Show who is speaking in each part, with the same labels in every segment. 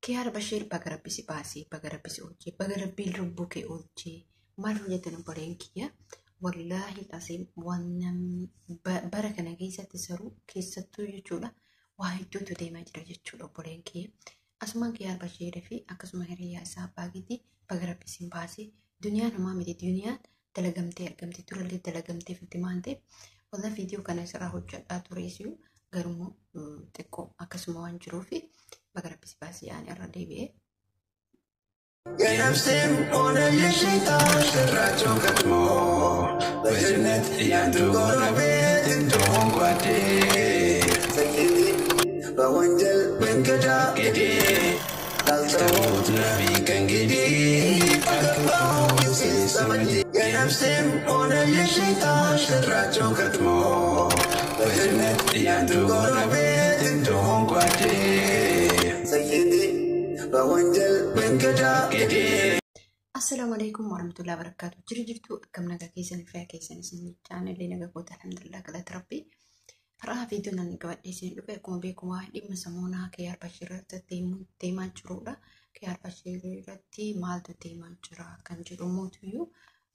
Speaker 1: Kiyaar Bashiir baga rabbi si baasee, baga rabbi si oolchee, baga rabbiin lubbuu kee oolchee. Maal hojjetan obboleen kiyya? Wallaahi asiin waan namni bara kana keessatti saruu keessattuu jechuudha. Waa hedduutu deemaa jira jechuudha obboleen kiyya. Asumaan Kiyaar Bashiirii fi akkasuma hiriyaa isaa abbaa keetii baga rabbi isin baasee. Duniyaan homaa miti, duniyaan dalagamtee argamti, durallee dalagamtee fitti waan ta'eef walaa viidiyoo kana isirraa hojjedhaa turees garuu xiqqoo akkasuma waan jiruuf baga rabbi si baasee yaani irra deebi'ee.
Speaker 2: የነፍሴም ሆነ የሸይጣን ሸራቸው ቀድሞ በጀነት ያንቱ ጎረቤት እንደሆን ጓዴ ሰይዲ በወንጀል መንገዳገዴ ላልተዉት ነቢ ከእንግዲህ አገባው ጊዜ ዘመዴ። የነፍሴም ሆነ የሸይጣን ሸራቸው ቀድሞ በጀነት ያንቱ ጎረቤት እንደሆን ጓዴ ሰይዲ በወንጀል መንገዳገዴ።
Speaker 1: Assalaamu alaikum warahmatullahi wabarakatuh. Jiru jirtu, akkam nagaa keessan, fayyaa keessan isin chaanallee nagaa koota, alhamdulillah, galata rabbii. Har'aa viidiyoo nan qabadhee isin dhufe akkuma beekamu dhimma samoonaa Kiyaar Bashiir irratti deemaa jirudha. Kiyaar Bashiir irratti maaltu deemaa jira kan jedhu mootiyyuu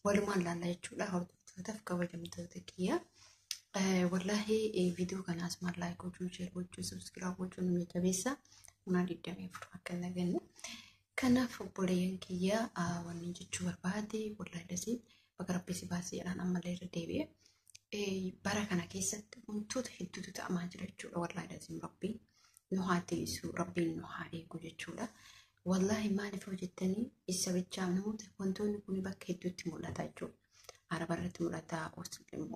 Speaker 1: walumaan laalla jechuudha, hordoftootaaf kabajamtoota kiyya. Wallaahi viidiyoo kanaas maal like gochuun, share gochuun, subscribe gochuun nu jabeessa. Munaa 24 akka hin daganne. Kanaaf obboleeyyan kiyya, wanni jechuu barbaade, wallaahi dasiin baga rabbi si baasee jedhaan ammallee irra deebi'e. Bara kana keessatti wantoota hedduutu ta'amaa jira jechuudha. Wallaahi dasiin rabbiin nu haa tiisu, rabbiin nu haa eegu jechuudha. Wallaahi maaliif hojjettanii isa bichaa namoota wantoonni kun bakka hedduutti mul'ata jechuudha. Araba irratti mul'ata,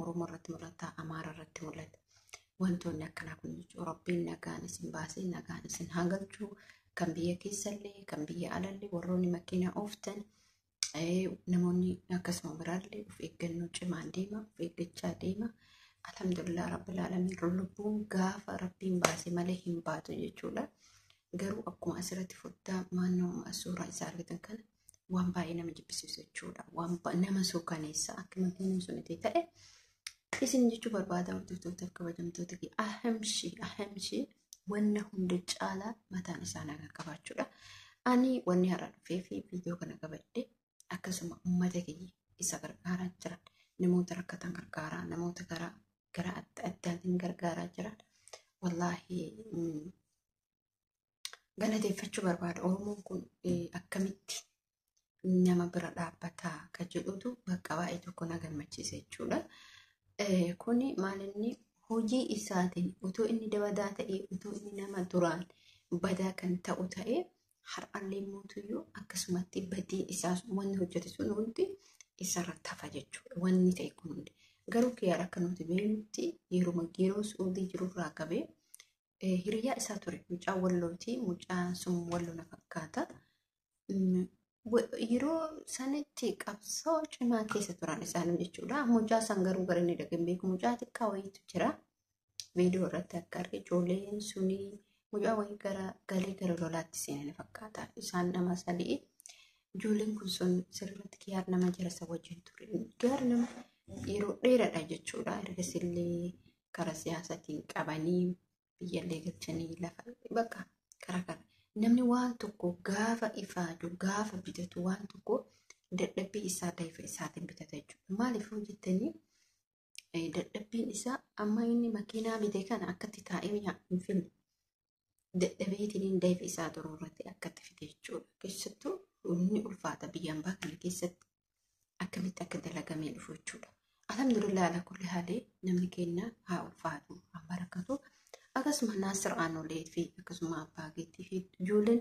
Speaker 1: Oromoo irratti mul'ata, Amaara irratti mul'ata. Wantoonni akkanaa kun jechuudha. Rabbiin nagaan isin baasee nagaan isin haa galchu. Kan biyya keessallee kan biyya alallee warroonni makiinaa ooftan, namoonni akkasuma biraallee of eeggannoo cimaan deema, of eeggachaa deema. Alhamdulillah rabbil alamin, lubbuun gaafa rabbiin baase malee hin baatu jechuudha. Garuu akkuma asirratti foddaa naannoo suuraa isaa argitan kana waan baay'ee nama jibbisiisu jechuudha. Waan nama suukaneessa akka makiinaan sun itti ta'e isin jechuu barbaada, hordoftootaaf kabajamtoota kiyya. Ahamshi ahamshi wanna hunda caalaa mataan isaa nagaa qabaachuudha. Ani wanni har'a dhufee fi viidiyoo kana qabadhe akkasuma uummata kiyya isa gargaaraa jiran, namoota rakkatan gargaaraa, namoota karaa gara adda addaatiin gargaaraa jiran wallaahi galateeffachuu barbaada. Oromoon kun akkamitti nama bira dhaabbataa kan jedhutu bakka baay'ee tokko na gammachiisa jechuudha. Kuni maal inni hojii isaatiin utuu inni badaa ta'ee, utuu inni nama duraan badaa kan ta'u ta'ee, har'allee mootuyyuu akkasumatti badii isaa wanni hojjete sun hundi isarratti hafa jechuudha. Wanni ta'e kun hundi. Garuu Kiyaar akka nuti beeknutti yeroo yeroo Suudii jirurraa qabee hiriyaa isaa ture. Mucaa Wallooti. Mucaan sun Walloo na fakkaata. Yeroo sanitti qabsoo cimaa keessa turan isaan jechuudha. Mucaa san garuu gara inni dhaqeen beeku, mucaa xiqqaa wayiitu jira. Viidiyoo irratti akka arge ijoolleen suni mucaa wayii gara galee gara lolaatti seenan fakkaata. Isaan nama sadii. Ijoolleen kun sun sirriitti Kiyaar nama jara isa wajjin ture. Kiyaar nama yeroo dheeraadha jechuudha. Ergasillee karaa siyaasaatiin qabanii biyyallee galchanii lafa bakka karaa karaa. Namni waan tokko gaafa ifaaju, gaafa bitatu, waan tokko dadhabbii isaa daa'ifa isaatiin bitata jechuudha. Maaliif hojjettanii dadhabbiin isaa amma inni makiinaa bite kana akkatti taa'ee hin finne. Dadhabeetiin daa'ifa isaa turuu irratti akkatti fide jechuudha. Keessattuu inni ulfaata biyya ambaa kana keessatti akkamitti akka dalagamee dhufu jechuudha. Alhamdulillah ala kulli haalee, namni keenya haa ulfaatu, haa barakatu. Akkasuma Naasir Aanolee fi akkasuma abbaa geettii fi ijoolleen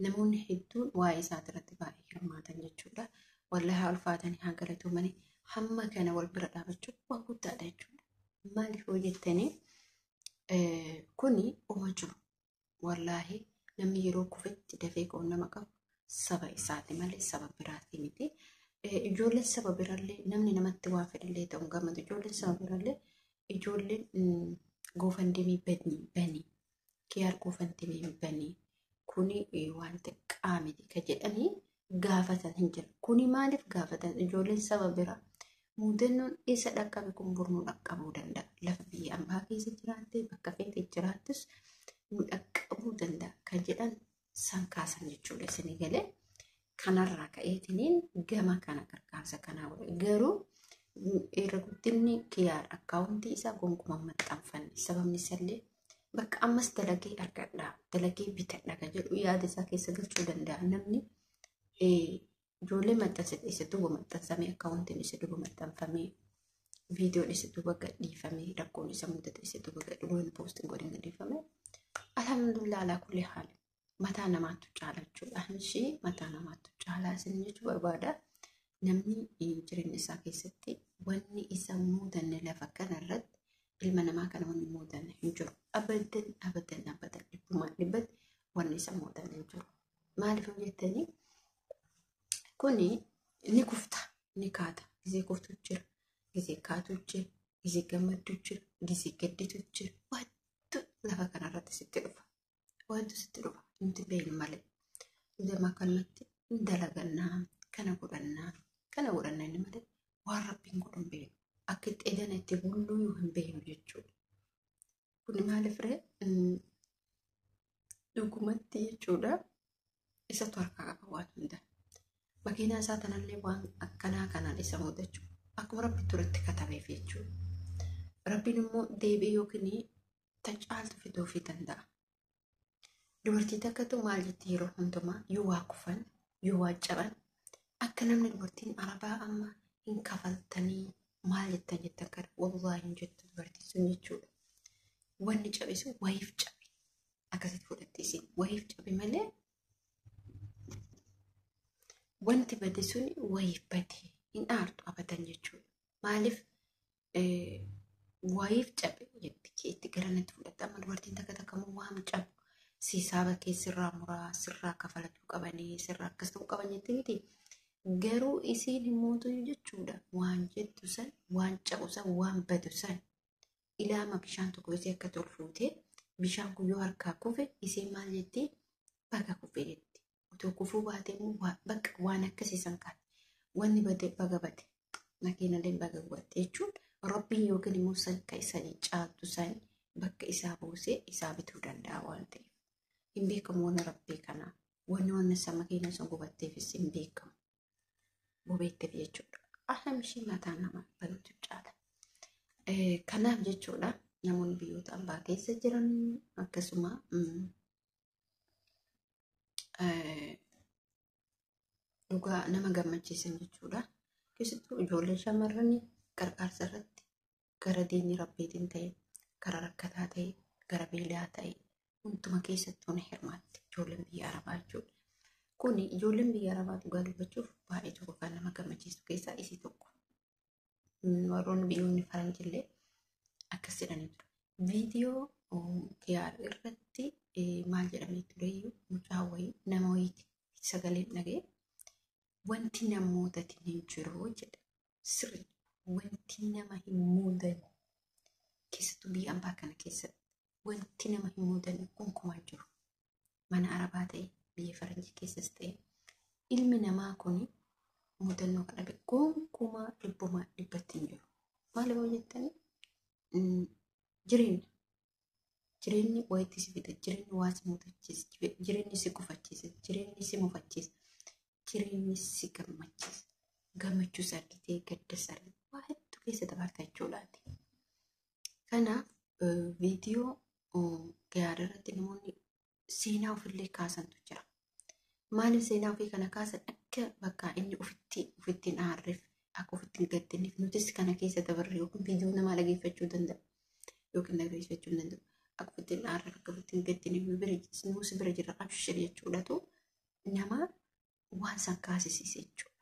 Speaker 1: namoonni hedduun waa'ee isaati irratti baay'ee hirmaatan jechuudha. Wallahi haa ulfaatanii haa galatoomanii, hamma kana wal bira dhaabachuun waan guddaadha jechuudha. Maaliif hoo jettanii, kuni uma jiru. Wallaahi namni yeroo kufetti dafee ka'u nama qabu saba isaati malee saba biraati miti. Ijoolleen saba birallee namni namatti waa fedhallee ta'u gammadu. Ijoolleen saba birallee, ijoolleen GoFundMe banii banii Kiyaar GoFundMe banii kuni waan xiqqaa miti ka jedhanii gaafatan hin jira. Kuni maaliif gaafatan ijoolleen saba biraa? Mudannoon isa dhaqqabe kun bornuu dhaqqabuu danda'a. Lafa biyya ambaa keessa jiraatte, bakka feete jiraattus nu dhaqqabuu danda'a kan jedhan san kaasan jechuudha isinii galee. Kanarraa ka'eetiniin gama kana gargaarsa kanaa godhe. Garuu irra guddinni Kiyaar akkaawuntii isaa gonkumaa maxxanfanne. Sababni isaallee bakka ammas dalagee argadha, dalagee bitadha kan jedhu yaada isaa keessa galchuu danda'a. Namni ijoollee maxxansite isa duuba maxxansamee akkaawuntiin isa duuba maxxanfamee viidiyoon isa duuba gadhiifamee rakkoon isa mudate isa duuba gadhiifamee poostiin godhin gadhiifamee alhamdulillah alaa kulli haala. Mataa namaatu caala jechuudha. Ishee mataa namaatu caalaa isin jechuu barbaada. Namni jireenya isaa keessatti wanni isa mudanne lafa kanarratti ilma namaa kana wanni mudanne hin jiru. Abadan abadan abadan dhibbumaan dhibbatti wanni isa mudanne hin jiru. Maaliif jettanii kuni ni kufta ni kaata. Gizee kuftu jira, gizee kaatu jira, gizee gammaddu jira, gizee gadditu jira. Wantu lafa kanarratti sitti dhufa. Wantu sitti dhufa. Nuti beeknu malee. Nama kanatti dalagannaa kana godhannaa kana godhannaa inni malee waan rabbiin godhu hin beeknu. Akka itti edana itti bulluu hin beeknu jechuudha. Kun maaliif ree dhugumatti jechuudha isatu harkaa qaba waan hunda. Makiinaa isaa tanallee waan akkanaa kanaan isa mudachuu akkuma rabbi turetti katabeef jechuudha. Rabbiin immoo deebi'ee yookiin tacaaltu fiduufii danda'a. Dubartii takkatu maal jetti yeroo hundumaa yoo waa kufan yoo waa caban akka namni dubartiin arabaa amma hin kafaltanii maal jettan jettan kana wallaahi hin jettu dubartiin sun jechuudha. Wanni cabe sun wayiif cabe akkasitti fudhatte isin wayiif cabe malee wanti bade sun wayiif bade hin aartu abadan jechuudha. Maaliif wayiif cabe jetti itti garanatti fudhatte amma dubartiin takka takka immoo waan cabu sisaaba kee sirraa muraa sirraa kafalachuu qabanii sirraa akkas ta'uu qaban jetti miti. Garuu isiin himmootu jechuudha waan jettu san waan cabu san waan badu san ilaama bishaan tokko isee akka tol fuutee bishaan kun yoo harkaa kufe isiin maal jetti baga kufe jetti. Otoo kufuu baate immoo bakka waan akkasii san kaate wanni bade baga bade makiinallee baga gubatte jechuun rabbiin yookiin immoo san ka isanii caaltu san bakka isaa buusee isaa bituu danda'a waan ta'eef. Hin beekamu wanni rabbii kanaa wanni wanni isa makiina sun gubatteefis hin beekamu. Bobeetteef jechuudha. Alamshii mataa nama banutu caala. Kanaaf jechuudha namoonni biyyoota ambaa keessa jiran akkasuma dhugaa nama gammachiisan jechuudha. Keessattuu ijoollee shamarranii gargaarsa irratti gara diinii rabbiitiin ta'e, gara rakkataa ta'e, gara beelaa ta'e hunduma keessattuu ni hirmaatti ijoolleen biyya arabaa jechuudha. Kuni ijoolleen biyya arabaa dhugaa dubbachuuf baay'ee tokko kan nama gammachiisu keessaa isii tokko. Warroonni biyyoonni faranjillee akkas jedhanii ture. Viidiyoo Kiyaar irratti maal jedhamee tureyyuu mucaa wayii nama wayiiti sagaleen dhaga'e wanti namootatti hin jiru jedha. Sirri wanti nama hin mudanne keessattuu biyya ambaa kana keessatti wanti nama hin mudanne gonkumaa jiru. Mana arabaa ta'e biyya faranjii keessas ta'e ilmi namaa kun mudannoo kana dhabe gonkumaa dhibbumaa dhibbatti hin jiru. Maal yoo jettanii jireenya jireenyi wayitti si fida jireenyi waa si mudachiisa jireenyi si gufachiisa jireenyi si mufachiisa jireenyi si gammachiisa gammachuus argitee gaddas argitee waa hedduu keessa dabarta jechuudhaati. Kanaaf viidiyoo Kiyaar irratti namoonni seenaa ofillee kaasantu jira. Maaliif seenaa ofii kana kaasan akka bakka inni ofitti hin aarreef akka ofitti hin gaddiniif nutis kana keessa dabarre yookiin viidiyoo namaa dhageeffachuu danda'a yookiin dhageeffachuu hin danda'u. Akka ofitti hin aarreef akka ofitti hin gaddiniif nuus bira jirra abshir jechuudhatu nama waan san kaasisiise jechuudha.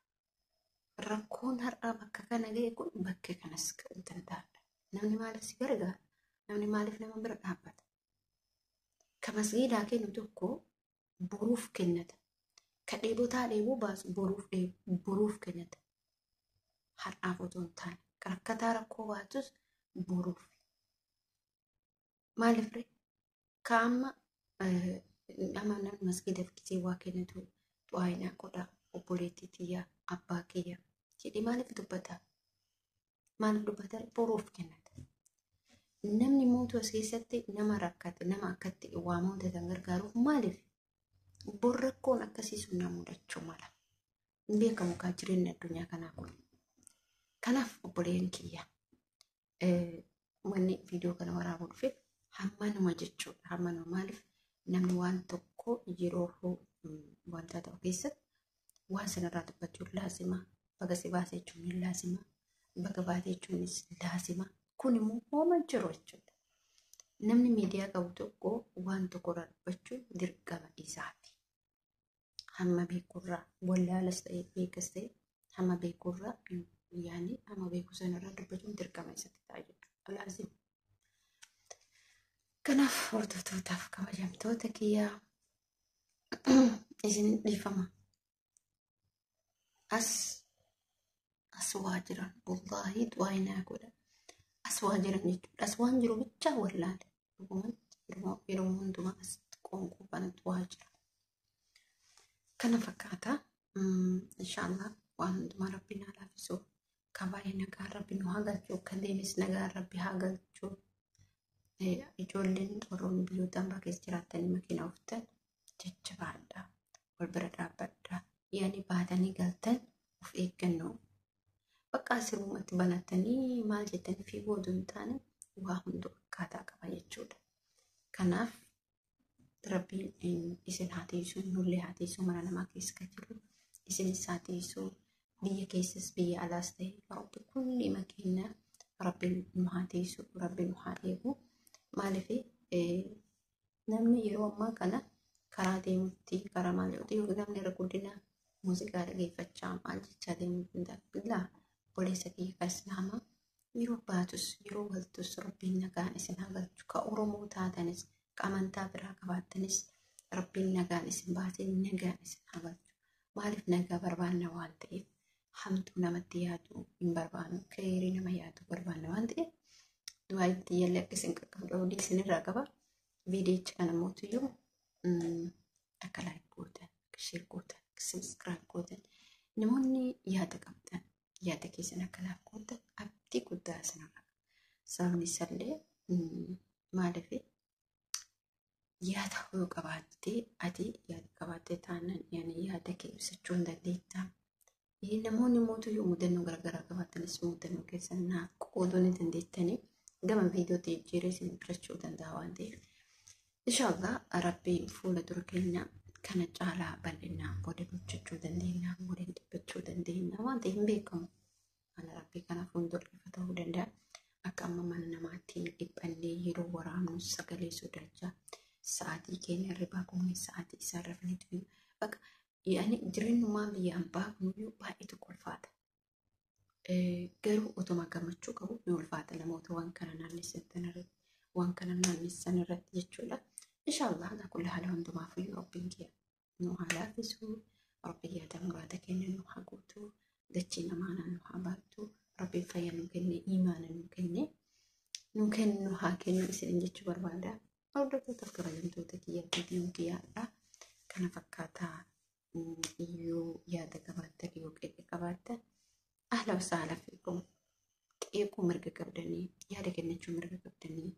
Speaker 1: Rakkoon har'aa bakka kana ga'e kun bakka kanas ga'uu danda'aadha. Namni maaliif si gargaara? Namni maaliif nama bira dhaabbata? Ka masgiidaa kennu tokko boruuf kennata. Ka dheebotaa dheebuu baasu boruuf kennata. Har'aaf otoo hin taane rakkataa rakkoo baatus boruuf. Maaliif ree? Ka amma amma namni masgiidaaf gisee waa kennatu du'aa godhaa obboleettii tiyyaa abbaa kiyya jedhee maaliif dubbata? Maaliif dubbata? Boruuf kennata. Namni mootu as keessatti nama rakkate nama akkatti waa mootatan gargaaruuf maaliif? Bor rakkoon akkasii sun na mudachuu mala. Hin beekamu kaa jireenya addunyaa kanaa kun. Kanaaf obboleen kiyya wanni viidiyoo kana waraabuu dhufe hammanuma jechuudha. Hammanuma maaliif namni waan tokko yeroo wanta ta'u keessatti waan sanarraa dubbachuun laazima. Baga si baase jechuun laazima. Baga baate jechuunis laazima. Kun immoo hooma jiru jechuudha. Namni miidiyaa qabu tokko waan tokkorraa dubbachuun dirqama isaati. Hamma beekurraa wallaalas ta'e beekas ta'e hamma beekurraa yaani hamma beeku sanarraa dubbachuun dirqama isatti ta'a jechuudha. Laazima. Kanaaf hordoftootaaf kabajamtoota kiyyaa isin dhiifama. As waa jiran wallaahi du'aa naa godha. As waa jiran jechuudha. As waan jiru bichaa wallaale. Dhugumatti yeroo hundumaa as qoonqoo kanatti waa jira. Kana fakkaata. Inshaallah waan hundumaa rabbiin haa laaffisu. Kan baay'ee nagaan rabbi nu haa galchu. Kan deemes nagaan rabbi haa galchu. Ijoolleen warroonni biyyoota ambaa keessa jiraatanii makiinaa ooftan jajjabaadha. Wal bira dhaabbadha. Yaani baatanii galtan of eeggannoo. Bakka asirrumatti banatanii maal jettanii fiiguu odoo hin taane waa hunduu akkaataa qaba jechuudha. Kanaaf rabbiin isin haa tiisu, nullee haa tiisu, mana namaa keessa kan jiru isinis haa tiisu, biyya keessas biyya alaas ta'e rabbi kulli makiinaa rabbiin nu haa tiisu, rabbiin nu haa eegu. Maaliif namni yeroo ammaa kana karaa deemutti karaa maal jedhutti yookiin namni irra guddina muuziqaa dhageeffachaa maal jechaa deemuu danda'a. Billaa obboleessa kiyya kan islaamaa yeroo baatus yeroo galtus rabbiin nagaan isin haa galchu. Ka Oromoo taatanis ka amantaa biraa qabaattanis rabbiin nagaan isin baasee nagaan isin haa galchu. Maaliif nagaa barbaanna waan ta'eef hamtuu namatti yaadu hin barbaannu keerii nama yaadu barbaanna waan ta'eef du'aa itti yaallee akka isin qaqqabdu abdii isinirraa qaba. Viidiyicha kana mootiyyuu akka like gootan, akka share gootan, akka subscribe gootan namoonni yaada qabdan yaada keessan akka naaf gootan abdii guddaa isinirraa qaba. Sababni isaallee maaliif yaada yoo qabaattee ati yaada qabaattee taanaan yaada kee ibsachuu hin dandeettaa. Namoonni mootiyyuu mudannoo garaagaraa qabaatanis mudannoo keessan naaf qooduu ni dandeettanii gama viidiyootti jijjiiree isin ibsachuu danda'a waan ta'eef. Inshaallah rabbiin fuula dura keenya kana caalaa bal'inaan waliin hojjechuu dandeenya, waliin dubbachuu dandeenya waan ta'eef hin beekamu. Ana rabbii kana fuuldura ifa ta'uu danda'a. Akka amma mana namaatti dhiphannee yeroo waraabnu sagalee sodaachaa sa'aatii keenya hirribaa kunneen sa'aatii isaa rafneetu bakka yaani jireenyummaan biyya ambaa kunuyyuu baay'ee tokko ulfaata. Garuu utuma gammachuu qabu ni ulfaata namoota waan kana naannessan irratti waan kana naannessan irratti jechuudha. Inshaallah ala kulli haala hundumaafiyyuu rabbiin kiyya nu haa laaffisu, rabbiin yaada muraada keenya nu haa guutu, dachii namaanaa nu haa baattu, rabbiin fayyaa nu kenne, imaana nu kenne, nu kennu haa kennu isin jechuu barbaada. Hordoftootaaf kabajamtoota kiyya viidiyoon kiyyaadha. Kana fakkaataa yoo yaada qabaattan yoo qeeqa qabaattan ahla wasaala fiikum qeequu mirga qabdanii yaada kennachuu mirga qabdanii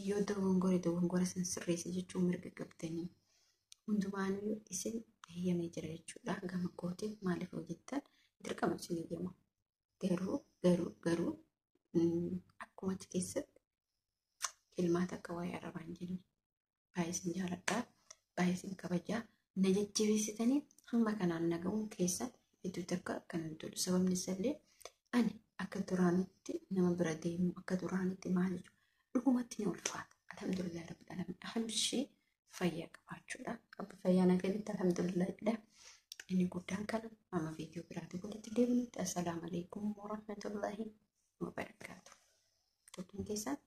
Speaker 1: yoo dogongore dogongora san sirreessa jechuun mirga qabdanii hundumaanuu isin heeyyamee jira jechuudha. Gama kootiin maaliif hojjettan dirqama isin heeyyama. Garuu garuu garuu akkuma achi keessatti ilmaata akka waa'ee arrabaa hin jenne baay'ee isin jaaladha baay'ee isin kabajaa na jajjabeessitanii hamma kanaan na ga'uun keessan hedduu takka kan tolu. Sababni isaallee ani akka duraanitti nama bira deemu akka duraanitti maal jechuudha dhugumatti ni ulfaata. Alhamdulillah rabbil alamin ahamshii fayyaa qabaachuudha. Rabbi fayyaa na kennetti alhamdulillah jedha. Inni guddaan kana amma viidiyoo biraatiin walitti deebinutti assalaamu alaikum warahmatullahi wabarakaatu. Turtiin keessan